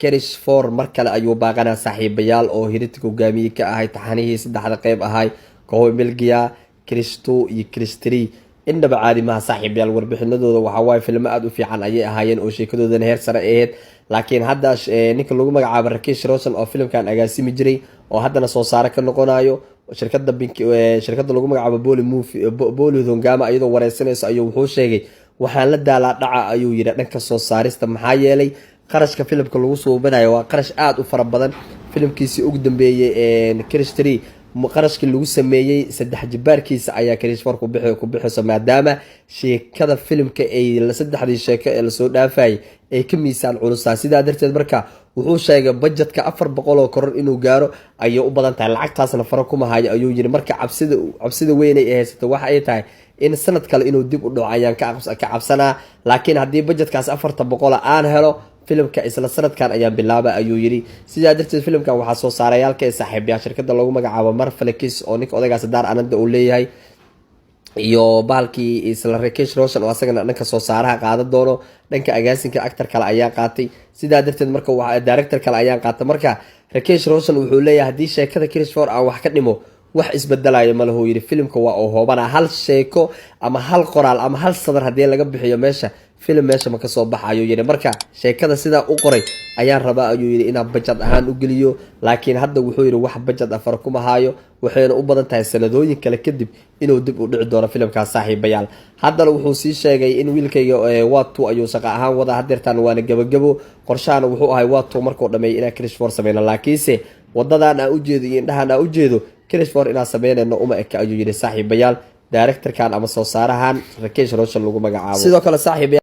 Krrish 4 mar kale ayuu baaqanaa, saaxiibayaal, oo Hrithik hogaamiye ka ahay taxanihii saddexda qeyb ahay, Koi Mil Gaya, Krrish 2 iyo Krrish 3. Indhaba caadi maha, saaxiibayaal. Warbixinadooda waxaa waaye filmo aada u fiican ayay ahaayeen oo sheekadoodana heer sare ahayd. Laakiin hadda ninka lagu magacaabo Rakesh Roshan oo filimkan agaasimi jiray oo haddana soo saare ka noqonayo shirkada, shirkadda lagu magacaabo Bollywood Hungama, iyadoo wareysanayso ayuu wuxuu sheegay: "Waxaan la daalaa dhaca," ayuu yidhi, "dhanka soo saarista, maxaa yeelay qarashka filimka lagu suubinayo waa qarash aada u fara badan. Filimkiisii ugu dambeeyey, Krrish 3, qarashkii lagu sameeyey saddex jibaarkiisa ayaa Krrish 4 ku bixayso, maadaama sheekada filimka ay saddexdii sheeko ee lasoo dhaafayay ay ka miisaan culusaa. Sidaa darteed marka wuxuu sheegay budgetka 400 crore inuu gaaro ayay u badan tahay, lacagtaasna fara kuma hayo," ayuu yiri. Marka cabsida weyn ay haysato waxa ay tahay in sanad kale inuu dib u dhaco ayaan ka cabsanaa, laakiin haddii budgetkaas 400-a aan helo, filimka isla sanadkan ayaan bilaaba, ayuu yidhi. Sidaa darteed filimkan waxaa soo saarayaalka ee saaxiibayaal shirkada lagu magacaabo Marflix oo ninka odaygaas Dev Anand uu leeyahay iyo bahalkii isla Rakesh Roshan oo asagana dhanka soo saaraha qaadan doono. Dhanka agaasinka actor kale ayaa qaatay. Sidaa darteed marka director kale ayaa qaatay. Marka Rakesh Roshan wuxuu leeyahay haddii sheekada Krrish 4 aan wax ka dhimo, wax isbedelayo malahuu yidhi. Filimka waa uu hoobana. Hal sheeko ama hal qoraal ama hal sadar haddii laga bixiyo meesha, filim meesha ma kasoo baxa, ayuu yidhi. Marka sheekada sidaa u qoray ayaan rabaa, ayuu yidhi, inaan budget ahaan u geliyo. Laakiin hadda wuxuu yidhi wax budget afar kuma haayo, waxayna u badan tahay sanadooyin kale kadib inuu dib u dhici doono filimkaas, saaxiibayaal. Haddana wuxuu sii sheegay in wiilkayga War 2 ayuu shaqo ahaan wadaa hadeertaan, waana gabagabo. Qorshahana wuxuu ahay War 2 markuu dhameeyay inaan Krrish 4 sameyno, laakiinse wadadan aan ujeedo iyo indhahan aan ujeedo, Krrish 4 inaan sameynayno uma eka, ayuu yidhi, saaxiibayaal, directorkan ama soo saarahan Rakesh Roshan lagu magacaabo. Sidoo kale, saaxiibayaal.